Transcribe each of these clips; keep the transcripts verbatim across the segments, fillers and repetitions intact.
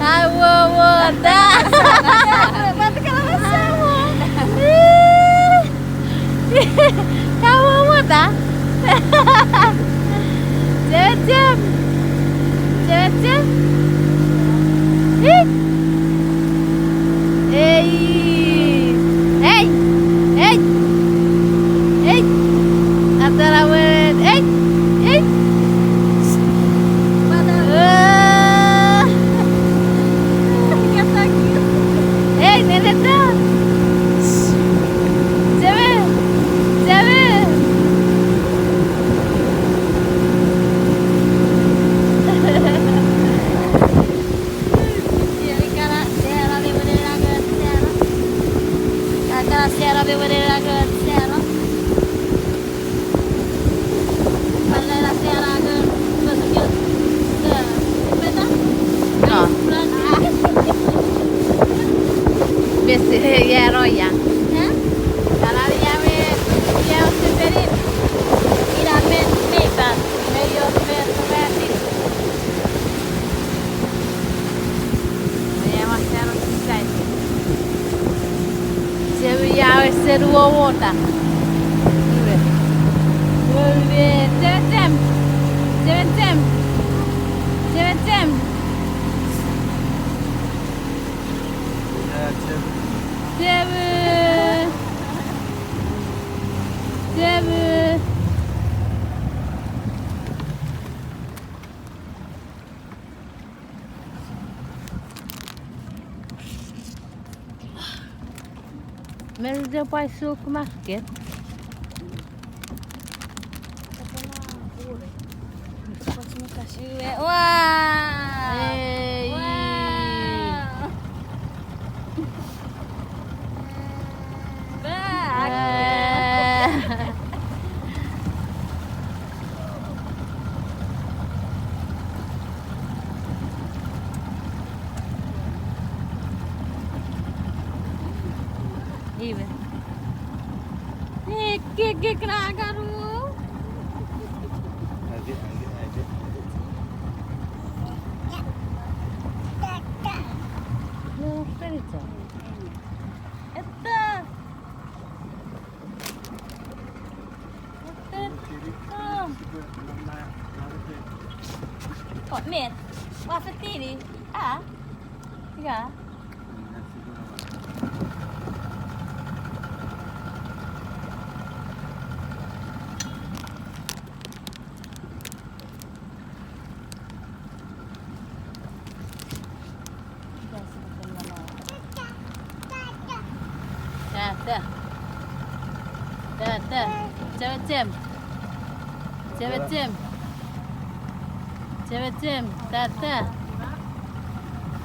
Awo wota. Kawo wota. Chemchem. Chemchem. Ei. Ei. Ei. Ei. Ei. Atara wet. Ei. Ei. Ah. Ei, neneta. Seven. Seven. Bese, ia, no, ia. Ia, no, ia, me, ia, se perin. Ina men, me, pan. Me, io, me, me, me, me, ma, se, no, sisai. Sewe ia we seru wota. Iwe. Iwe, seven, seven. Seven, seven. Seven, seven. Seven. Seven. Meri de pwai suk market. Wow! Ei. Wow! Back. Ah. Iwe. Ekkekkena karu. No, furniture. Etta. Etta. Oh. Oh, met. Ua fetini. Ah. Ia. Tata. Tata. Seven, seven. Seven, seven. Seven, seven. Tata.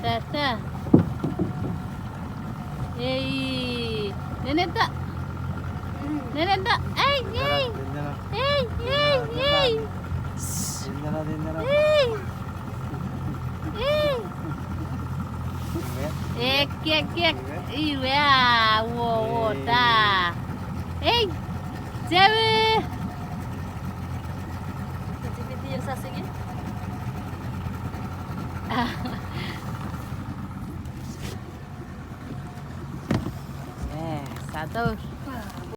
Tata. Ei. Neneta. Neneta. Ei, ei. Ei, ei, ei. Ei. Ei. Ei. Ek, ek, ek. Iwe a, wo, wo, ta. Ei. Seven. Eh, sa tou.